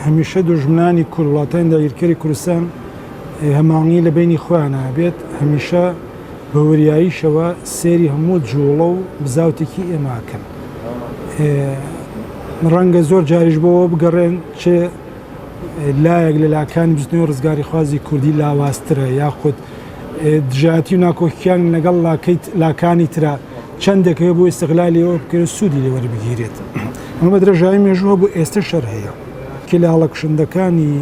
هەمیشە دوژمنانی کورد، وڵاتانی داگیرکەری کوردستان هەماهەنگی لە بەینی خۆیانا هەبێت، هەمیشە بە وریاییشەوە سەیری هەموو جووڵە و بزاوتێکی ئێمە ئەکەن. ڕەنگە زۆر جاریش بۆ ئەوە بگەڕێن چ لایەک لە لاکانی بزوتنەوەی ڕزگاریخوازی کوردی لاوازترە یاخود دژایەتی و ناکۆکیان لەگەڵ لاکانی ترە چەند دەکەوێت بۆ ئیستغلالی ئەوە بکرێت سوودی لێ وەربگیرێت. ئەمە بە درێژایی مێژوو هەبوو ئێستە شەر هەیە. کە لە هەڵە کوشندەکانی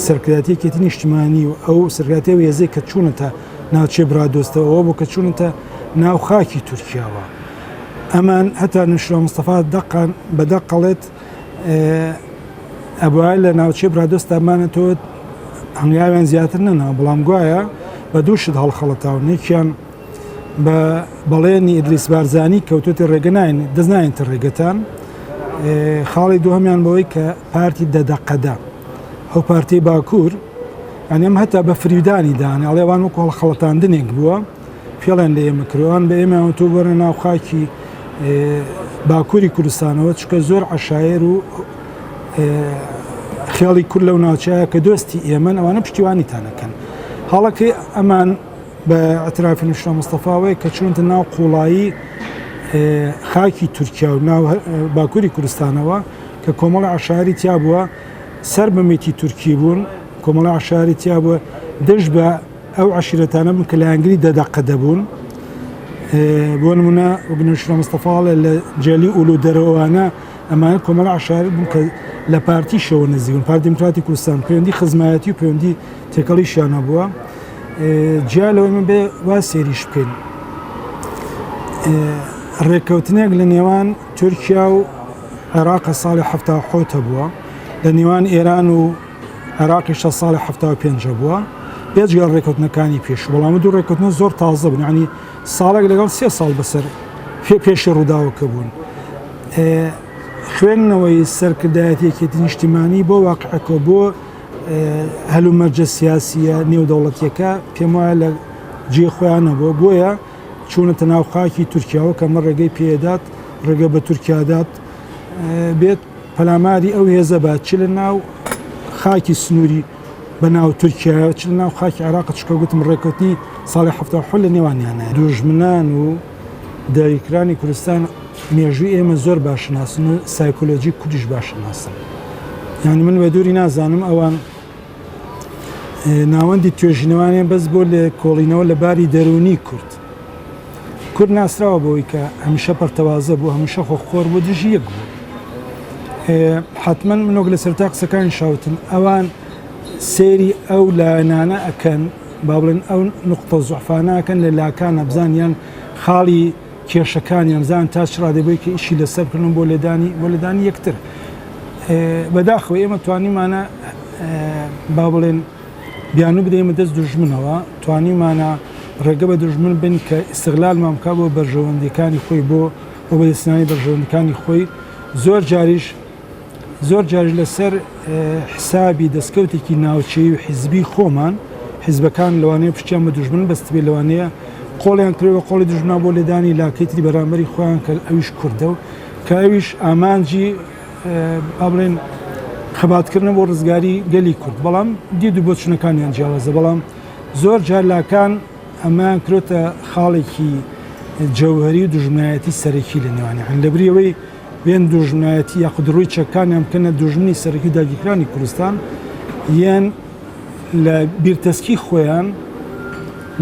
سەرکردایەتی یەکێتی نیشتمانی و ئەو سەرکردایەتی ئەو هێزەی کە چوونەتە ناوچەی برادۆستەوە ئەوە بوو کە چوونەتە ناو خاکی تورکیاوە. ئەمان هەتا نوشرا مستەفا دەقان بە دەقەڵێت ئەبوایە لە ناوچەی برادۆستا بمانەتەوە هەنگاویان زیاتر نەنا بەڵام گوایە بە دوو شت هەڵخەڵەتاون یەکیان بە بەڵێنی ئیدریس بارزانی کەوتوێتی ڕێگە ناین دەست ناینتە ڕێگەتان خاڵی دووهەمیان بەوەی کە پارتی دەدەقەدە ئەو پارتی باکوور ئەنێم هەتا بە فریودانی دانێ ئەڵێوان وەکو هەڵخەڵەتاندنێک بووە فێڵیان لە ئێمە کردوان بە ئێمە تۆ بەرە ناو خاکی باکووری کوردستانەوە چکە زۆر عشایر و خێڵی کورد لەو ناوچەیە کە دۆستی ئێمەن ئەوانە پشتیوانیتانەکەن هەڵەکەی ئەمان بە ئەترافی نوشرا مستەفاوەیە کە چوونتە ناو قوڵایی خاکی تورکیا و ناو باکووری کوردستانەوە کە کۆمەڵی عشاری تیا بووە سەر بە میتی تورکی بوون کۆمەڵی عشاری تیا بووە دژ بە ئەو عەشیرەتانە بوون کە لایەنگری دەدەقە دەبوون بۆ نمونە وەک نەوشیروان مستەفا ئەڵێ لە جێلی ئولو دەرەوانە ئەمانە کۆمەڵە عەشایەر بوون کە لە پارتیشەوە نزیک بوون پارتی دیموکراتی کوردستان پەیوەندی خزمایەتی و پەیوەندی تێکەڵیشیان هەبووە جیا لەوەی من بێ وا سێریش بکەین ڕێککەوتنێک لە نێوان تورکیا و عێراق ساڵی 1970 هەبووە لە نێوان ئێران و عێراقیش تا ساڵی 75 بووە بێجگە ڕێککەوتنەکانی پێشوو بەڵام دوو ڕێککەوتنە زۆر تازە بوون یعنی ساڵێک لەگەڵ سێ ساڵ بەسەر پێ پێشی ڕووداوەکە بوون خوێندنەوەی سەرکردایەتی یەکێتی نیشتیمانی بۆ واقعەکە بۆ هەلومەرجە سیاسیە نێودەوڵەتیەکە پێم وایە لە جێ خۆیان نەبووە بۆیە چوونەتە ناو خاکی تورکیاوە کە ئەمە ڕێگەی پێدات ڕێگە بە تورکیادات بێت پەلاماری ئەو هێزە بات چ لە ناو خاکی سنووری بە ناو تورکیا چ لە ناو خاکی عێراق چکە گوتم ڕێککەوتنی ساڵی 1970 لە نێوانیانە دوژمنان و داگیرکرانی کوردستان مێژووی ئێمە زۆر باش ناسن و سایکۆلۆژی کوردیش باش ناسن یعنی من بە دووری نازانم ئەوان ناوەندی توێژینەوانیان بەس بۆ لێکۆڵینەوە لە باری دەروونی کورد کورد ناسراوە بەوەی کە هەمیشە پەرتەوازە بوو هەمیشە خۆخۆر بوو دژی یەک بوو حتمما منۆک لە سەرتا قسەکانی شاوتن ئەوان سێری ئەو لایەنانە ئەکەن با بڵێن ئەو نقطە زعفانەکەن لە لاکانە بزان یان خاڵی کێشەکانیان بزان تا چ ڕادەی بۆی کە ئیشی لەسەر بکەن بۆ لێدانی بۆ لێدانی یەکتر بەداخەوە ئێمە توانیمانە با بڵێن بیانوو بدەیمە دەست دوژمنەوە توانیمانە ڕێگە بە دوژمن بن کە ئیستغلالمان بکات بۆ بەرژەوەندیەکانی خۆی بۆ بۆ بەدەستهێنانی بەرژەوەندەکانی خۆی زۆر جاریش زۆر جاریش لەسەر حسابی دەستکەوتێکی ناوچەیی و حیزبی خۆمان حیزبەکان لەوانەیە پشتیان بە دوژمن بەستبێ لەوانەیە قۆڵیان کرێ بە قۆڵی دوژمنا بۆ لێدانی لاکەی تری بەرامبەری خۆیان کە ئەویش کوردە و کە ئەویش ئامانجی با بڵێن خەباتکردنە بۆ ڕزگاری گەلی کورد بەڵام دید و بۆچونەکانیان جیاوازە بەڵام زۆر جار لاکان ئەمەیان کرۆتە خاڵێکی جەوهەری و دوژمنایەتی سەرەکی لە نێوانیان لەبری ئەوەی بێن دوژمنایەتی یاخود ڕووی چەکانیان بکەنە دوژمنی سەرەکی داگیرکرانی کوردستان یان لە بیرتەسکی خۆیان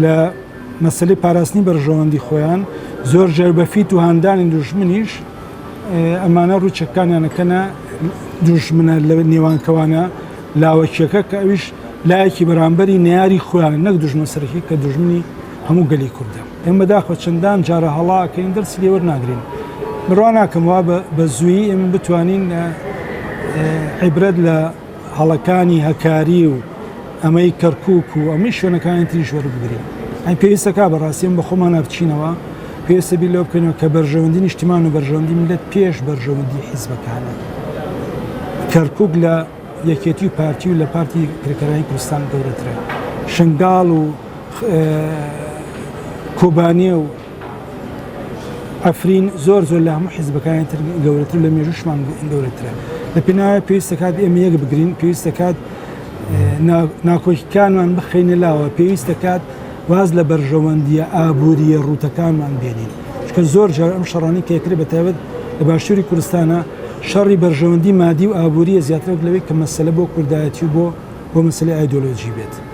لە مەسلەی پاراستنی بەرژەوەندی خۆیان زۆر جار بە فیت و هاندانی دوژمنیش ئەمانە ڕووی چەکانیانەکەنە دوژمنە لە نێوانکەوانە لاوەکیەکە کە ئەویش لایەکی بەرامبەری نەیاری خۆیانە نەک دوژمن سەرەکی کە دوژمنی هەموو گەلی کوردە. ئێمە بەداخەوە چەندان جارە هەڵا ئەکەین دەرسی لێ وەرناگرین. بڕوا ناکەم وا بە زوویی ئێمە بتوانین عیبرەت لە هەڵەکانی هەکاری و ئەمەی کەرکووک و ئەمەی شوێنەکانی تریش وەربگرین. ئەی پێویستەکە بەڕاستی ئێمە بە خۆمانە بچینەوە پێویستە بیر لەوە بکەینەوە کە بەرژەوەندی نیشتیمان و بەرژەوەندی میللەت پێش بەرژەوەندی حیزبەکانە. کەرکووک لە یەکێتی و پارتی و لە پارتی کرێکارانی کوردستان گەورەترە. شنگال و کۆبانێ و عەفرین زۆر زۆر لە هەموو حیزبەکانی تر گەورەتر لە مێژووشمان گەورەترە. لە پێناوە پێویست دەکات ئێمە یەک بگرین، پێویست دەکات ناکۆکیکانمان بخەینە لاوە، پێویست دەکات واز لە بەرژەوەندییە ئابوورییە ڕووتەکانمان بێنین. چونکە زۆر جار ئەم شەڕانەی کە ئەکرێت بە تایبەت لە باشووری کوردستانە شەڕی بەرژەوەندی مادی و ئابوورییە زیاتر وەک لەوەی کە مەسەلە بۆ کوردایەتی و بۆ بۆ مەسەلەی ئایدۆلۆژی بێت.